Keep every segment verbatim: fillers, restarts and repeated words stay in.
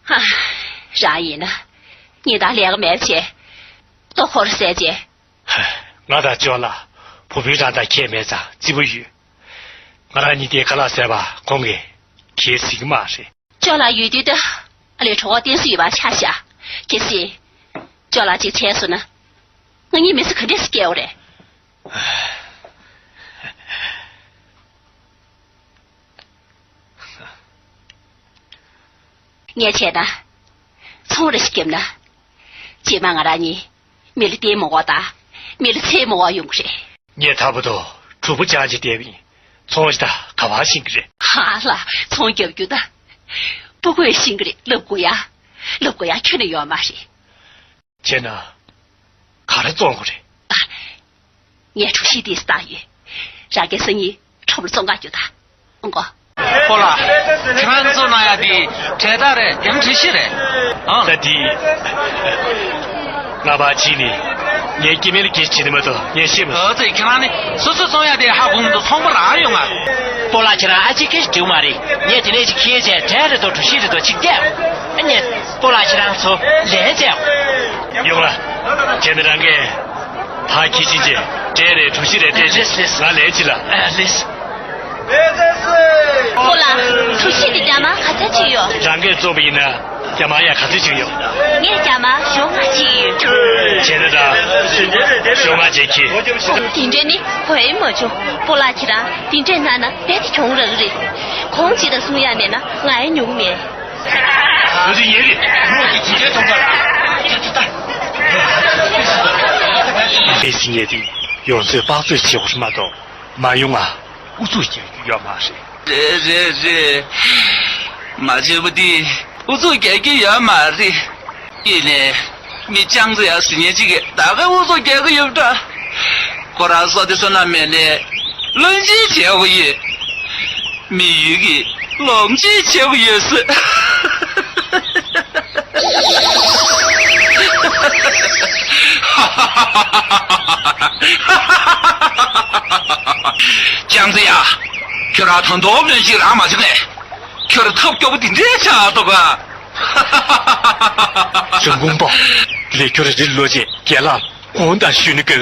ཧ། རང་ཡིན་ན། ཉིན་ལྟར་ལས་ཀ་མེད་བྱས། ལྟོ་འཁོར་བསད་བྱས། ང་དང་ཅོ་ལགས་བུ་སྤུན་རང་དང་ཁྱད་མེད་ཙང་བརྩི་བ་ཡོད། ང་རང་གཉིས་ཀའི་ཁ་ལག་བཟས་པ་ཁོང་གིས་གལ་སྲིད་ཀྱི་མ་རེད། ཅོ་ལགས་ཡོད་དུས་ད་ཨ་ལས་གྲོད་ཁོག་བསྟན་སྲིད་ཡོད་པ་ཆ་བཞག་གལ་སྲིད་ཅོ་ལགས་ཅིག་བྱས་སོང་ན། ང་གཉིས་མི་ཚེ་ག་འདྲས་སེ་སྐྱེལ་བ་རེད། ངས་བྱས་ན། ཚོང་རེ་ཞིག་བརྒྱབ་ན། རྗེས་མ་ང་རང་གཉིས་མི་ལ་བརྟེན་མི་དགོས་དང་། མི་ལ་འཚེ་མི་དགོས་ཡོང་གི་རེད། ངས་ད་བར་དུ་གྲོགས་པོ་རྐྱང་གཅིག་བསྡད་པ་ཡིན། ཚོང་ཞིག་ད་ག་པར་ཤེས་ཀྱི་རེད། ཧ་ལ། ཚོང་རྒྱབ་རྒྱུ་ད། སྤུ་གུས་ཤེས་ཀྱི་རེད། ལབ་དགོས་ཡ། ལབ་དགོས་ཡ་ཁྱོན་ནས་ཡོད་མ་རེད། བྱས་ན། ག་རེ་བཙོང་དགོས་རེད། ངས་གྲོ་ཞིབ་དེ་བཏང་ཡོད། རང་གིས་སང་ཉིན་གྲོགས་པོ་ལ་བཙོང་ག་རྒྱུགས་དང་། ཨང་གོ། སྤོ་ལགས། ཁྱེད་རང་གིས་བཙོང་གནང་ཡ་དེ་གྲལ་སྟར་རེད། ཡང་གྲོ་ཞིབ་རེད། ཨང་། ད་དེ། ང་ཕར་ཕྱིན་ནས་ངའི་སྐྱེ་དམན་ལ་སྐད་ཆ་བྱེད་ནི་མ་གཏོགས་ངས་ཤེས་མ་སོང་། ཨོ་ཙི། ཁྱེད་རང་ནི་སོ་སོས་བཙོང་ཡ་དེ་ཧ་གོ་མི་འདུག་ཚོང་པ་རང་ཡོང་ང་། སྤོ་ལགས། ཁྱེད་རང་ཨ་ཅེ་སྐད་ཆ་དྲིས་མ་རེད། ངས་དེ་ནས་ཅིག་ཁྱེར་བྱས་གྲལ་རེ་དང་གྲོ་ཞིབ་རེ་དང་ཅིག་སྟེར། ཨ་ནི། སྤོ་ལགས། ཁྱེད་རང་ཚོ་ལན་རྒྱག་ཡོང་ལ། བྱས་ན་རང་གིས་ཕར་ཁྱི་ཆིན་ཆེ་གྲལ་རེ་གྲོ་ཞིབ་རེ་སྟེར་བྱས། ལེས་ལེས། ང་ལན་གྱིས་ལ། ཨ། ལེས། སྤོ་ལགས། གྲོ་ཞིབ་དེ་རྒྱ་མ་ག་ཚོད་ཅིག་ཡོད། རང་གིས་བཙོང་པ་ཡིན་ན་རྒྱ་མ་ཡ་ག་ཚོད་ཅིག་ཡོད། ངས་རྒྱ་མ་ཞོ་ལྔ་ཅིག་ཡོད། བྱས་ན་ད་ཞོ་ལྔ་ཅིག་ཁྱེར། དེ་འདྲས་ནི་གོ་ཡི་མ་བྱུང་། སྤོ་ལགས། ཁྱེད་རང་དེ་འདྲས་གནང་ན་རྦད་དེ་གྱོང་རག་གི་རེད། གོང་ཇི་ལྟར་གསུང་ཡ་མེད་ན་ང་ཡང་ཉོ་གི་མེད། ལོ་དེ་ཉེ་རེད། ལོ་དེ་ཇི་འདྲའི་ཐོག་པ་ལ། ཨེ་སི་ཉེ་དེ་ཡོང་ཚོད་དཔག་ཚོད་བྱེད་དགོས་མ་གཏོགས་མ་ཡོང་ང་ཨུ་ཚུགས་རྒྱག་རྒྱུ་ཡོད་མ་རེད། རེད་རེད་རེད། མ་བྱས་པ་དེ་ཨུ་ཚུགས་རྒྱག་རྒྱུ་ཡོད་མ་རེད། ཡིན་ནའི། མི་ཅང་ཙེ་ཡ་ཟེར་མཁན་ཅིག་གིས་ད་ག་ཨུ་ཚུགས་རྒྱག་གི་ཡོད་པ་འདྲ། ཁོ་རང་བསོད་བདེ་བསོད་ནམས་མེད་ནའི་བློན་ཆེན་བྱེད་དགོས་ཡོད། མི་ཡུལ་གྱི་ལོངས་སྤྱོད་བྱེད་དགོས་ཡོད་ཟེར། ཅང་ཙེ་ཡ། ཁྱོད་རང་ད་དུང་བློན་ཆེན་རང་མ་བྱུང་ངས། ཁྱོད་རང་ཐབས་སྐྱོ་པོ་འདི་འདྲའི་ཆགས་འདུག་ག། ཞང་ཀུང་པོ། དེ་ལས་ཁྱོད་རང་རི་ལ་ལོག་རྗེས་རྒན་ལགས་དགོངས་དག་ཞུས་ན་དགའ་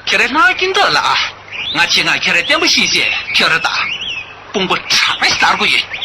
གི་རེད། ཧ། ཁྱེད་རང་ནག་ཉེས་འདུག་ལགས། ང་ཆེད་མངགས་ཁྱེད་རང་བརྟན་པོ་བཞེངས་བྱས་ཁྱོད་རང་དང་དཔུང་པ་གྲངས་མེད་གསར་དགོས་ཡོད།